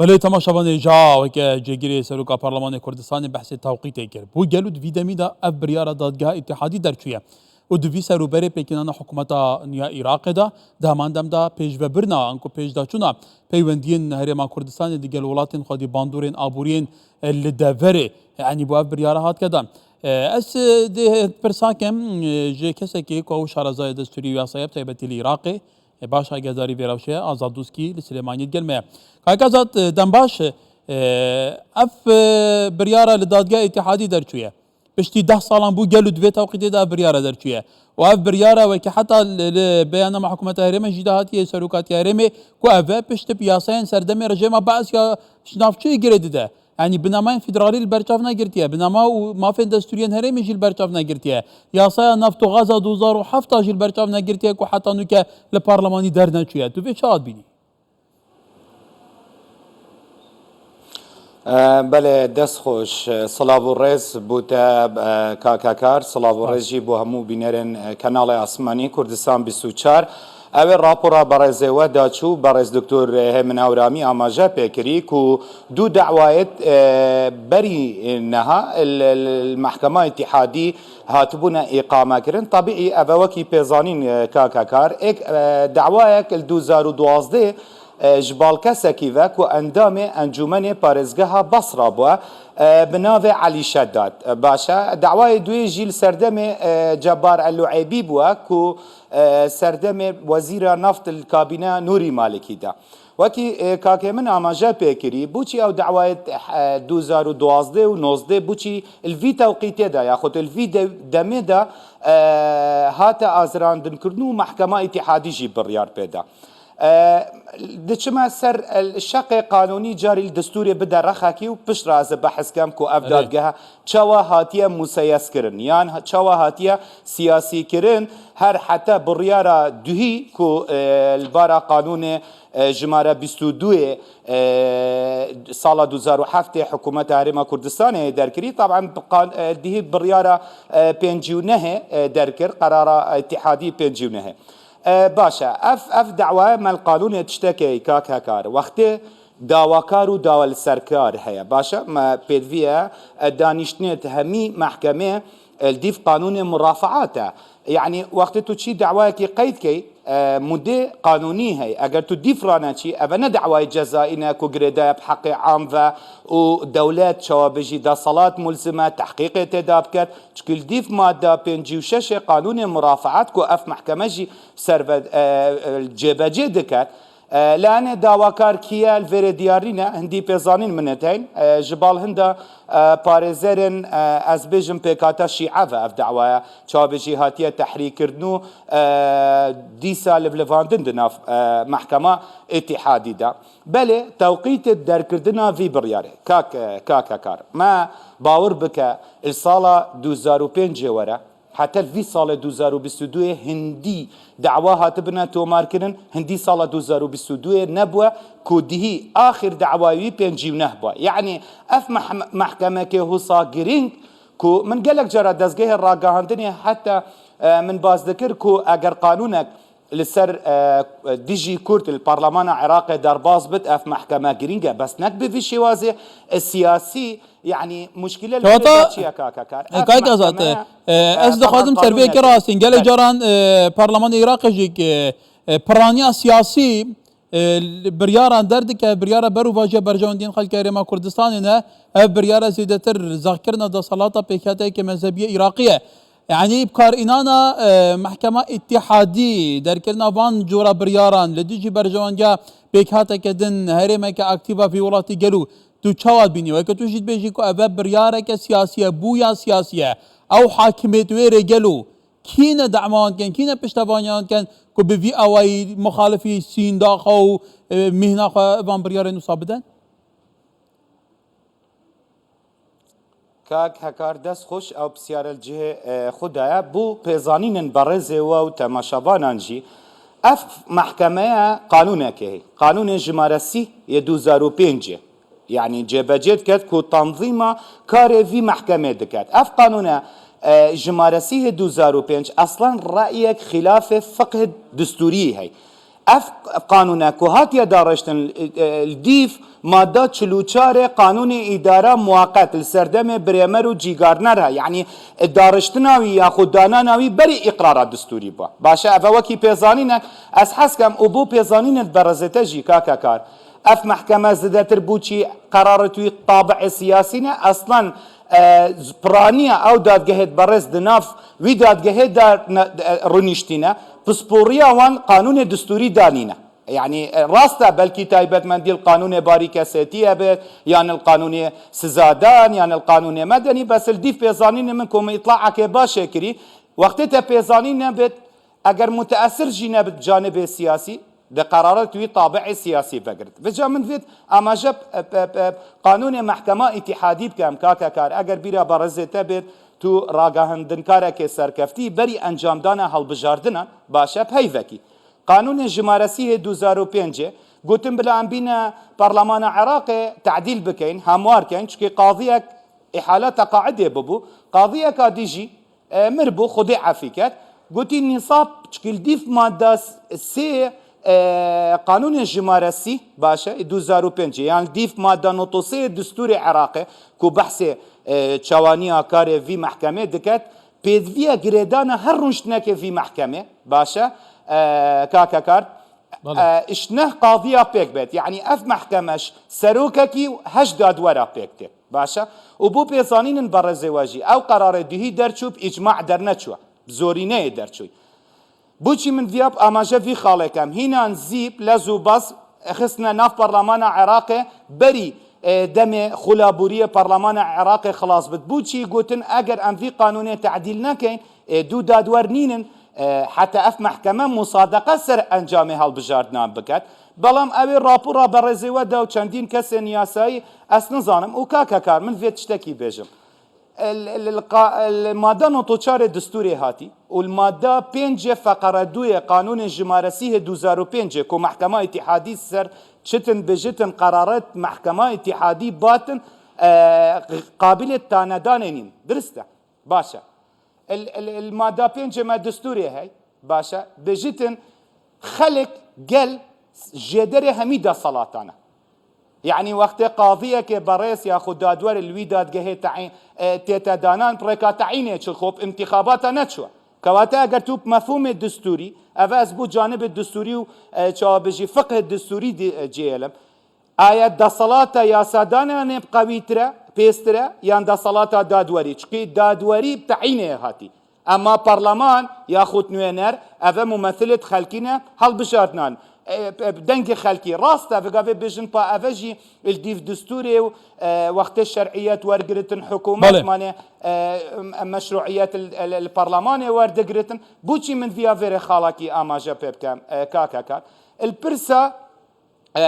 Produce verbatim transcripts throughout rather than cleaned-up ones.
Belê temaşevanê, ja weke cêgirê Seroka Parlemanê Kurdistanê behsê tewqîtê kir. Bû gelo di vî demî de ev biryara Dadgeha Îtîhadî derçûye û di vî ser û berê pêkînana hikûmeta nûya Iraqê de, di heman dem de pêşvebirina anku pêşdaçûna peywendiyên Herêma Kurdistanê digel welatên xwedî bandorên aboriyên li deverê, yanî bo ev biryara hatike dan. E, ez, e, dê pirsa kem, e, ji kesekê ku ew şarezaya destûrî û yasaya bi taybetî li Iraqê, E, baş, agahdarî vê rewşê ye, Azad Dûskî li Silêmaniyê digel me ye. Kak Azad, e, dem baş, e, ev, e, biryara li Dadgeha Îtîhadî derçûye. Piştî deh salan bû gelo di vê tewqîtê de ev biryara derçûye. Û ev biryara wekî heta li, li beyanama hikûmeta herêmê jî de hatiye serokatiya herêmê ku ev e piştî bi yasayên serdemê rejêma Bees ya ji navçeyê girê dide. Yanî bi namayên federalî li ber çav negirtiye, bi nama û mafên destûriyên herêmê jî li ber çav negirtiye. Yasaya neft û gaza du hezar û heft jî li ber çav negirtiye ku heta nûke li parlemanî derneçûye. Tu vê çawa dibînî? E, belê, dest xweş. Silav û rêz bo te, e, kak Hekar. Silav û rêz jî bo hemû bînerên, e, Kanalê Asmanî Kurdistan bîst û çar. Ew ê rapora berêzê we daçû, berêz Doktor Hêmin Ewramî amaje pê kirî ku du dawayê, e, berî niha li, li, li Mehkema Îtîhadî hatibûne îqame kirin. Tebîî ev e wekî pêzanîn, e, kak Hekar. Êk, e, dawayek li du hezar û duwazdeh, e, ji balkesekî ve ku endamê Encûmenê Parêzgeha Basra bû, e, bi navê Elî Şeddad. E, baş e. Dawayê duyê jî li serdemê, e, Cebbar El Lueybî bû ku, e, serdemê wezîra neft li kabîneya Nûrî Malikî de. Wekî, e, kakê min amaje pê kirî, boçî ew dawayê, e, du hezar û duwazdeh û nozdeh boçî li vî tewqîtê de yaxud li vî de-, demê de, e, hate azirandinkirin û Mehkema Îtîhadî jî biryar pê da. E, diçime ser, e, şeqê qanûnî, carî li destûrê bide rexekî û piştre ez ê behs kem ku ev dadgeha çawa hatiye museyes kirin, yan ha-, çawa hatiye siyasî kirin, her heta biryara duhî ku, e, li bara qanûnê, e, jimare bîst û duyê, e, sala du hezar û heftê hikûmeta Herêma Kurdistanê derkirî. Taban bi qan-, e, dihî biryara, e, pêncî û nehê, e, derkir, qerara Îtîhadî pêncî û nehê. E, baş e. Ev, ev dawa me li qanûnê tiştekê kak Hekar. Wextê dawakar û dawa li serkar heye. Baş e, me pêdivî ye, e, danîştinê di hemî mehkemê, e, li dîv qanûnê murafaat e. Yanî wextê tu çî dawayekî qeyd key, e, mudê qanûnî heye. Eger tu dîv rane çî, ev ne dawayê cezayî ne ku girêdaye bi heqê am ve û dewlet çawa bijî, desthilat mulzim e, tehqîqê tê da biket. Çikî li dîv madda pêncî û şeş ê qanûnê murafaat ku ev mehkeme jî serve, e, e, cêbecê diket. E, lane dawakar kî ye, li vêrê diyar nîne, hindî pêzanîn min ê deyn. E, ji bal hinda, e, parêzerên, e, ez bêjim pêkhate şîe ve ev dawaya çawa bijî hatiye tehrîkkirin û, e, dîsa livlivandin di nav, e, mehkema Îtîhadî de. Belê, tewqîtê derkirina vî biryarê. Kak, e, kak Hekar. Me bawer bike, li sala du hezar û pêncê were, heta vî salê du hezar û bîst û duyê hindî dawa hatibine tomarkirin, hindî sala du hezar û bîst û duyê nebûye ku dihî axir dawayê wî pêncî û neh bûye. Yanî ev meh-, mehkemekê husa girîng ku min gelek cara dezgehê ragihandinê heta, e, min bas dikir ku eger qanûnek li ser, e, dijî Kurd li parlemana Iraqê derbas bit, ev mehkeme girîng e. Bes nek bi vî şêwazê, e, siyasî, yanî muşkîle li Kewata, vê de çi ye, kak Hekar? E, Ev kak Azad, mehkeme, e, e, ez dixwazim ser vê qanûneke rastîn. Gelek caran, e, parlemanê Iraqê jî, e, e, piraniya siyasî, e, li biryaran derdike, biryara berovajiya berjewendiyên xelkê Herêma Kurdistanê ne. Ev biryara zêdetir zexkirina desthilata pêkhateyeke mezhebî ye Iraqî ye. Yanî bi kar înana, e, Mehkema Îtîhadî derkirina van cora biryaran li dijî berjewendiya pêkhateke din, herêmeke aktîf a vî welatî gelo tu çawa dibînî? Weke tu jî dibêjî ku ev e biryareke siyasî ye, bûya siyasî ye. Ew hakimêt wê rê gelo kî ne dema wan dikin, kî ne piştevaniya wan dikin ku bi vî awayî muxalifî sînda xwe û, e, mîhna xwe van biryarên wisa bidin? Kak Hekar, dest xweş, ew pisyare li cihê, e, xwe de ye. Bo pêzanînên berêzê we û temaşevanan jî, ev mehkemeye qanûnekê heye. Qanûnê jimare sî yê du hezar û pêncê. Yanî cêbecê diket ku tanzîma karê vî mehkemê diket. Ev qanûne, e, jimare sî yê du hezar û pênc eslan reyek xîlafê fiqhê destûrî heye. Ev qanûne ku hatiye dariştin, e, e, li dîv madda çil û çar e, qanûnê îdara muwaqet li serdemê Bremer û Cîgardner e. Yanî, e, dariştina wî yaxud danana wî berî îqrara distûrî bû. Baş e, ev e wekî pêzanînek. Ez hez kem û bo pêzanînê dibereze te jî, kaka Kar. Ev mehkeme zêdetir bû çî qeraret wî tabi'ê siyasî ne. Eslan, e, piraniya ew dadgehê diberêz di nav wî dadgehê de ne, e, rûniştîne. Pisporiya wan qanûnê distûrî danîne. Yanî, e, rast e, belkî taybetmendî li qanûnê barî kesêtiyê bêt, yan li qanûnê sizadan, yan li qanûnê medenî, bes li dîv pêzanînê min ku min îtla'ekê baş ê kirî, wextê te pêzanîn nebêt, eger muteesir jî nebit canibê siyasî, di qeraret wî tabi'ê siyasî vegirt. Vêca min vêt amaje, e, e, e, qanûnê mehkema îtîhadî bikem, kaka Kar, eger bîra berêzê te bêt, tu ragihandinkarekê serkeftî berî encamdana hilbijardinan, baş e, bi heyvekî. Qanûnê jimaresî hê du hezar û pêncê gotin bila em bîne parlemana Iraqê tedîl bikeyn, hemwar keyn, çikê qadiyek îhala teqaidê bibû. Qadiyeka dî jî, e, mir bû, Xwedê efî ket. Gotî nîsab çikî li dîv madda sê, e, qanûnê jimaresî, baş e, du hezar û pêncê, yan li dîv madda notosê distûrê Iraqê ku behsê, e, çawaniya karê vî mehkemê diket, pêdiviya girêdana her rûniştinekê vî mehkemê, baş e, e, kaka Kar, Bele. e, ji neh qadiya pêk bêt. Yanî ev mehkeme ji serokekî û heşt dadwera pêk tê. Baş e. Û bo pêzanînin berêzê we jî, ew qerarê duhî derçû bi îcma derneçû. Bi zorîneyê derçûy. Boçî min viya bi amaje vî xalê kem? Hînan zî bi lez û baz xistine nav parlemana Iraqê berî, e, demê xulabûriyê parlemana Iraqê xilas bit. Boçî gotin eger em vî qanûnê tedîl nekeyn, e, du dadwer nînin, e, heta ev mehkeme musadeqe ser encamê hilbijardinan biket. Belam ew ê rapora berêzê we da û çendîn kesên yasayî, ez nizanim û kaka Kar, min vê tiştekî bêjim. El, el, el, qa-, el, madda notê çarê distûrê hatî û li madda pêncê feqere duyê qanûnê jimaresî hê du hezar û pêncê ku mehkema îtîhadî ser çitin bijitin qeraret mehkema îtîhadî batin, e, qabilê tanedanê nîn. Dirist e. Baş e. El, el, el, madda pêncê me distûrê hey. Baş e. Bijitin xelk, gel jêderê hemî desalatan e. Yanî wextê qaziyekê berêz yaxud dadwer li wî dadgehê teîn, e, tête danan, rêka teînê çi xop intixabata neçû. Kewata eger tu bi mefhûmê distûrî, ev ez bo canibê distûrî û, e, çawa bijî fiqhê distûrî di, e, cêlim. Aya desalata yasadananê bi qewîtir e, pêstir e, yan desalata dadwerî? Çikî dadwerî bi teînê hatî. Ema parleman yaxud nûêner, ev e mumethilê di xelkî ne, hilbijartinan. E, e, dengê xelkî. Rast e, vê gavê bêjin pa ev e jî li dîv distûrê û, e, wextê şer'iyet wergiritin hikûmet Belê. mane, e, em, em meşruiyet li, li, li parlemanê werdigiritin. Boçî min viya vêrê xalakî amaje pê bikem, e, kaka Kar? Li pirsa, e,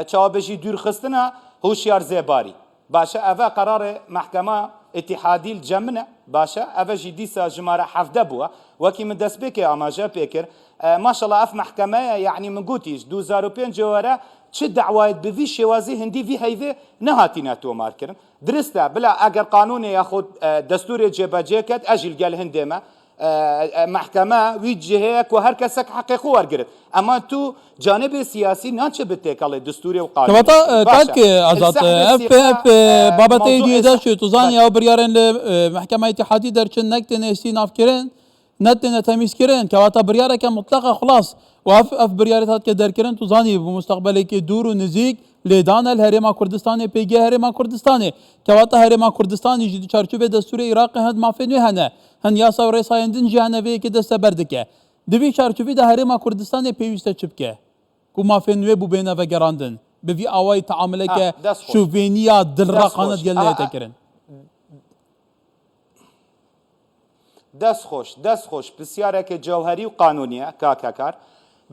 çawa bêjî dûrxistina hişyar zêbarî. Baş e, ev e qerarê mehkema îtîhadî li cem min e. Baş e, ev e jî dîsa jimare hevdeh bû. Wekî min destpêkê amaje pê kir. E, maşallah ev mehkeme ye, yanî min gotî ji du hezar û pêncê were çi dawayê bi vî şêwazî hindî vî heyvê nehatîne tomarkirin. Dirist e, bila eger qanûnê yaxud, e, destûrê cêbecê ket, ez jî li gel hindê me. E, e, mehkeme wî cihê ye ku her kesek heqê xwe wergirit. Ema tu canibê siyasî naçe bi têkelê distûrê û qanûnê. Kewata, e, Baş e. kak, e, Azad, Li e, sehmê ev, sîqa, ev, e, e, babetê mewzûê dî de seh-, çi, tu zanî, Belê. ew biryarên li, e, mehkema îtîhadî derçin nek têne îstînafkirin, ne têne temîzkirin. Kewata biryareke mutleq e, xulas. Û ev, ev biryarê hatike derkirin, tu zanî, bi mustaqbelekê dûr û nizîk lêdan e li Herêma Kurdistanê, pêgê Herêma Kurdistanê. Kewata Herêma Kurdistanê jî di çarçovê destûrê Iraqê hin mafên wê hene. Hin yasa û rêsayên din jî hene vê yekê desteber dike. Di vî çarçovî de Herêma Kurdistanê pêwîst e çi bike? Ku mafên wê bû bêne vegerandin. Bi vî awayî teamuleke Ah, dest xweş. şovêniya dilreqane Dest xweş. digel Ah, neyete ah. kirin. Dest xweş, dest xweş. Pisyareke cewherî û qanûnî ye, kake Kar.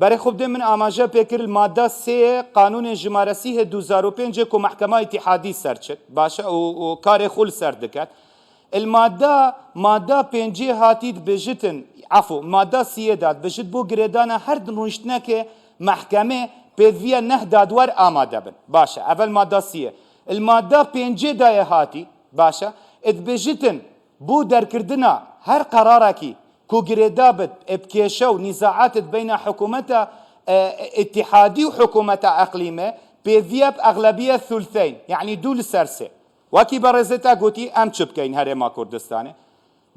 Berê xwe bidê min amaje pê kir li madda sê ye, qanûnê jimaresî hê du hezar û pêncê ku mehkema îtîhadî ser çit. Baş e, û, û karê xwe li ser diket. Li madda, madda pêncê hatî dibijitin, efû, madda siyê de dibijit bo girêdana her di rûniştinekê mehkemê pêdiviya neh dadwer amade bin. Baş e, evel madda siyê. Li madda pêncê de yê hatî, baş e, dibijitin bo derkirina her qerarekî ku girêda bit, ê bi kêşe û nîzaet di beyna hikûmeta, E, îtîhadî û hikûmeta eqlîmê pêvî ye bi exlebiye thultheyn, yanî du li ser sê. Wekî berêzê te gotî, em çi bikeyn Herêma Kurdistanê?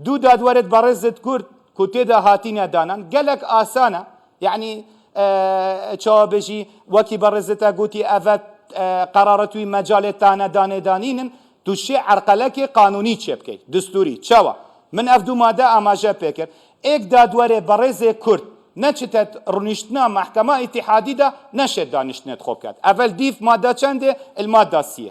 Du dadwerê berêzê Kurd ku tê de hatîne danan, gelek asan e. Yanî, e, çawa bêjî, wekî berêzê te gotî, eve, e, qeraret wî mecalê tane danê danînin, tu şê erqelekê qanûnî çêbikey, distûrî. Çawa? Min ev du made amaje pê kir. Êk dadwerê berêzê Kurd neçite rûniştina mehkema îtîhadî de, neşê daniştinê xwe biket. Evel dîv mada çendê? Il mada siyê.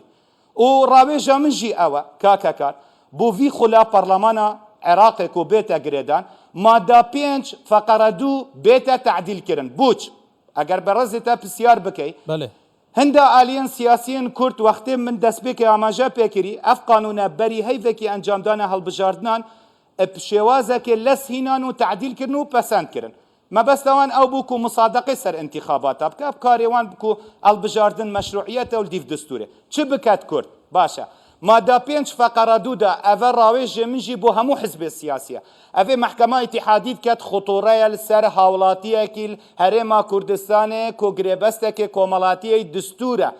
Û rawêja min jî ew e, kak Hekar, bo vî xula parlemana Iraqê ku bête girêdan, mada pênc feqere du bête tedîl kirin. Boç? Eger berêzê te pisyar bikey, Belê. Hinda aliyên siyasiyên Kurd wextê min destpêkê amaje pê kirî, ev qanûne berî heyvekî encamdana hilbijardinan, bi şêwazekê lez hînan û tedîl kirin û pesend kirin. Mebesta wan ew bû ku musadeqê ser întîxabata bike, bi karê wan ku hilbijardin meşrûiyet e û li dîv distûrê. Çi biket Kurd? Baş e. Mada pênc feqera du de, eve rawêjê min jî bo hemû hizbê siyasî ye. Evê mehkema îtîhadî diket, xutûre ye li ser hawlatiyekî li Herêma Kurdistanê ku girêbestekê komelatiyê distûr e.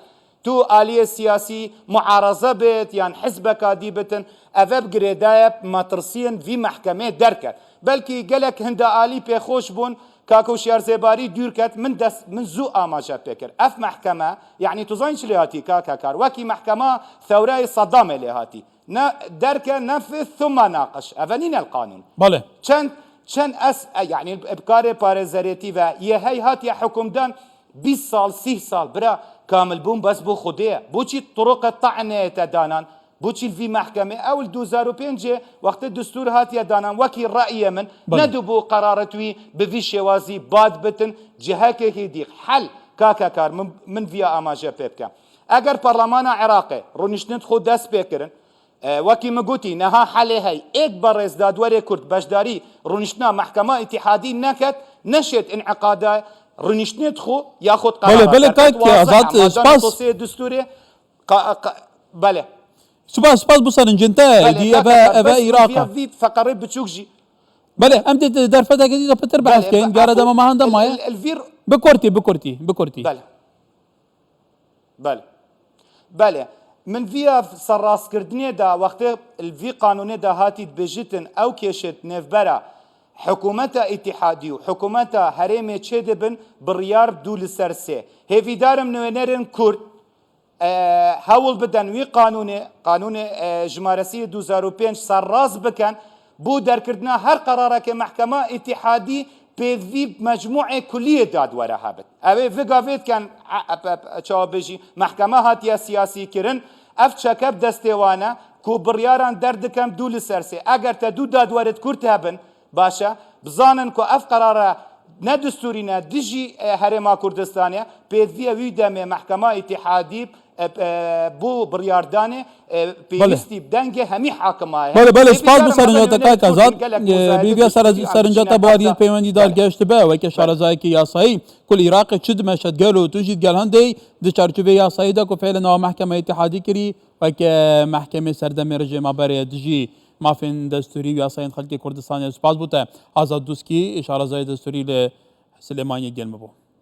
Tu aliyê siyasî muaraze bit yan hizbeka dî bitin, eve bi girêdaye metirsiyên vî mehkemê derket. Belkî gelek hinda alî pêxweş bûn, Kak Hişyar Zêbarî dûr ket, min dest, min zû amaje pê kir. Ev mehkeme, yanî tu zanî çi lê hatî, Kak Hekar? Wekî mehkema thewreyê Sedamê lê hatî. Ne derke, nefid, thumma naqiş. Eve nîne li qanûn. Belê. Çend, çend es, e, yanî bi karê parêzerêtî ve yê hey hatiye hukmdan bîst sal, sîh sal. Bira, kamilbûn bes bo Xwedê ye. Boçî turuqê te'nê te danan? Boçî li vî mehkemê? Ew li du hezar û pêncê wextê distûr hatiye danan, wekî reyê min, Belê. Nedibû qeraret wî bi vî şêwazî bad bitin, cihekekî dî. Hel, Kak Hekar, min, min viya amaje pê bike. Eger parlemana Iraqê rûniştinên xwe dest pê kirin, e, wekî min gotî, niha helê hey, êk berêz dadwerê Kurd beşdarî rûniştina mehkema îtîhadî neket, neşêt înîqada rûniştinê xwe, yaxud Belê, qerara belê, derket, kak wazih Azad, e, e, madan spas. Dosiyê distûrê, qa-, qa-, belê. Spas, spas bo serincên te, Belê, dî kak eve, Hekar, eve bes Iraq e. Vî, vî feqerê biçûk jî. Belê, em dê derfeteke dî de pitir behs Belê, keyin, be-, gara dema me handa maye. El, el, el vîr Bi kurtî, bi kurtî, bi kurtî. Belê. Belê. Belê. Min viya serrastkirdinê de, wextê li vî qanûnê de hatî dibêjitin, ew kêşêt nêvbera hikûmeta îtîhadî û hikûmeta herêmê çêdibin, biryar du li ser sê. Hêvîdarim nûnerên Kurd, e, hewl bidin wî qanûnê, qanûnê, e, jimaresiyê du hezar û pênc serrast bikin, bo derkirina her qerareke mehkema îtîhadî pêvî mecmûê kulî yê dadwere hebit. Ew ê viga vê dikin, e, e, e, çawa bêjî, mehkeme hatiye siyasî kirin, ev çeke bi destê wan e ku biryaran derdikin du li ser sê. Eger te du dadwerê Kurd hebin, baş e, bizanin ku ev qerara ne distûrî ne, dijî, e, Herêma Kurdistanê, pêdiviya wî demê mehkema îtîhadî, e, e, bo biryardanê, e, Belê. Pêwîstî bi dengê hemî hakima ye. Belê, belê, Ê spas bo bizarim serinca te, hemî kak Azad. Gelek E, wezayetê bi vîya destûrî serinca te bi aliyên peywendîdar Belê. Geştibe, weke Belê. Şarezayekî yasayî, ku li Iraqê çi dimeşe, gelo tu jî digel hindê di çarçovê yasayî de ku fêle nava mehkema îtîhadî kirî, weke mehkemê serdemê rejêma berê dijî mafên destûrî û yasayên xelkê Kurdistanê. Spas bo te, Azad Duskî, şarezayê destûrî li Silêmaniyê gel me bû.